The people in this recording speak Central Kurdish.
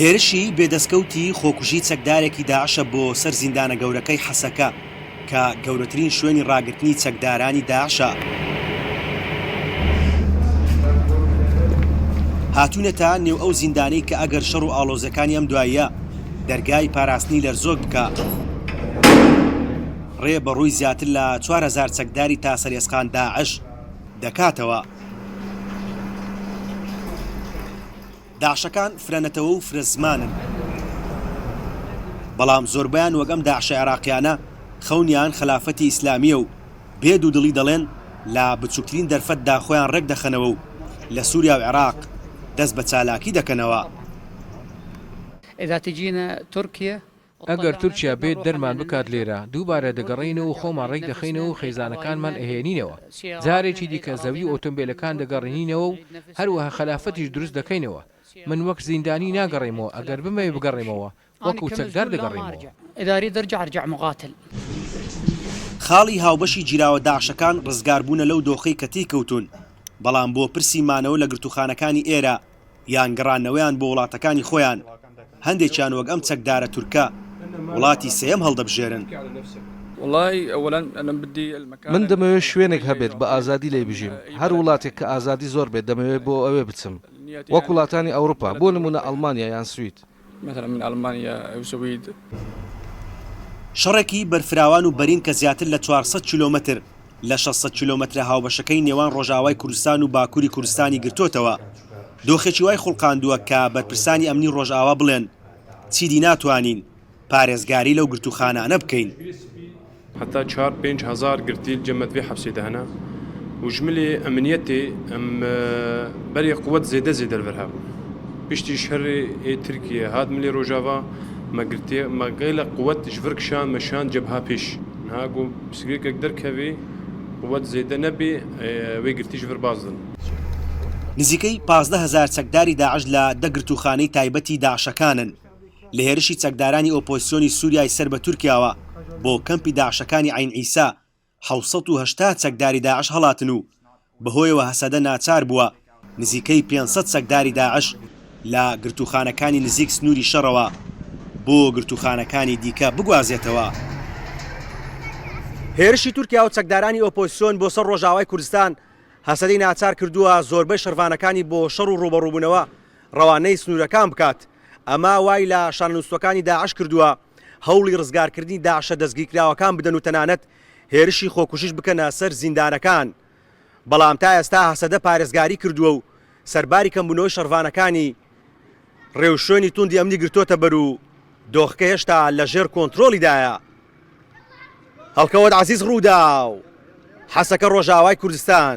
هێرشی بێ دەستکەوتی خۆکوژی چەکدارێکی داعشە بۆ سەر زیندانە گەورەکەی حەسەکە کە گەورەترین شوێنی ڕاگرتنی چەکدارانی داعشە. هاتوونەتە نێو ئەو زیندانەی کە ئەگەر شەڕ و ئاڵۆزیەکانی ئەم دواییە دەرگای پاراستنی لەرزۆک بکا، ڕێ بە ڕووی زیاتر لە 4000 چەکداری تا سەرێسقان داعش دەکاتەوە. داعشەکان فرە نەتەوە و فرە زمانن، بەڵام زۆربەیان وەک ئەم داعشە عێراقیانە خەونیان خەلافەتی ئیسلامییە و بێ دوودڵی دەڵێن لە بچووکترین دەرفەتدا خۆیان ڕێکدەخەنەوە و لە سووریا و عێراق دەست بە چالاکی دەکەنەوە. ئەگەر تورکیا بێت دەرمان بکات لێرە، دووبارە دەگەڕێینەوە و خۆمان ڕێکدەخەینەوە و خێزانەکانمان ئەهێنینەوە. جارێکی دیکە زەوی و ئۆتۆمبێلەکان دەگەڕێنینەوە و هەروەها خەلافەتیش دروست دەکەینەوە. من وەک زیندانی ناگەڕێمەوە، ئەگەر بمەوێ بگەڕێمەوە، وەکو چەکدار دەگەڕێمەوە. خاڵی هاوبەشی گیراوە داعشەکان ڕزگاربوونە لەو دۆخەی کە تێیکەوتوون، بەڵام بۆ پرسی مانەوە لە گرتووخانەکانی ئێرە یان گەڕانەوەیان بۆ وڵاتەکانی خۆیان، هەندێکیان وەک ئەم چەکدارە تورکە وڵاتی سێیەم هەڵدەبژێرن. من دەمەوێت شوێنێک هەبێت بە ئازادی لێی بژیم، هەر وڵاتێک کە ئازادی زۆر بێت دەمەوێت بۆ ئەوێ بچم، وەک وڵاتانی ئەوروپا، بۆ نموونە ئەڵمانیا یان سوید. شەڕێکی بەرفراوان و بەرین کە زیاتر لە 400 کیلۆمەتر لە 600 کیلۆمەترە هاوبەشەکەی نێوان ڕۆژئاوای کوردستان و باکووری کوردستانی گرتۆتەوە، دۆخێکی وای خوڵقاندووە کە بەرپرسانی ئەمنی ڕۆژئاوا بڵێن چیدی ناتوانین پارێزگاری لەو گرتووخانانە بکەین. هەتا چار پێنج هەزار گرتی لە جەمەت vê حەپسێ de hene û ji milê emniyetê em berê quwet zêde zêde li vir hebûn. Piştî şerê ê Tirkiye hat milê Rojava me girtiye me gelek quwet ji vir kişand me şand cebha pêş. Niha ku pirsgirêkek derkevê quwet zêde nebê wê girtî ji vir baz din. نزیکەی 15 هەزار چەکداری داعش لە دە گرتووخانەی تایبەتی داعشەکانن. لە هێرشی چەکدارانی ئۆپۆزسیۆنی سوریای سەر بە تورکیاوە بۆ کەمپی داعشەکانی عەین عیسا، 780 چەکداری داعش هەڵاتن و بەهۆیەوە هەسەدە ناچار بووە نزیکەی 500 چەکداری داعش لە گرتووخانەکانی نزیک سنووری شەڕەوە بۆ گرتووخانەکانی دیکە بگوازێتەوە. هێرشی تورکیا و چەکدارانی ئۆپۆزسیۆن بۆ سەر ڕۆژئاوای کوردستان، هەسەدەی ناچار کردووە زۆربەی شەڕڤانەکانی بۆ شەڕ و ڕووبەڕووبوونەوە ڕەوانەی سنوورەکان بکات، ئەمە وای لە شانە نووستووەکانی داعش کردووە هەوڵی ڕزگارکردنی داعشە دەستگیرکراوەکان بدەن و تەنانەت هێرشی خۆکوژیش بکەنە سەر زیندانەکان، بەڵام تا ئێستا هەسەدە پارێزگاری کردووە و سەرباری کەمبوونەوەی شەڕڤانەکانی، ڕێوشوێنی توندی ئەمنی گرتۆتە بەر و دۆخەکە هێشتا لەژێر کۆنترۆڵیدایە. هەڵکەوت عەزیز، رووداو، حەسەکە، رۆژئاوای کوردستان.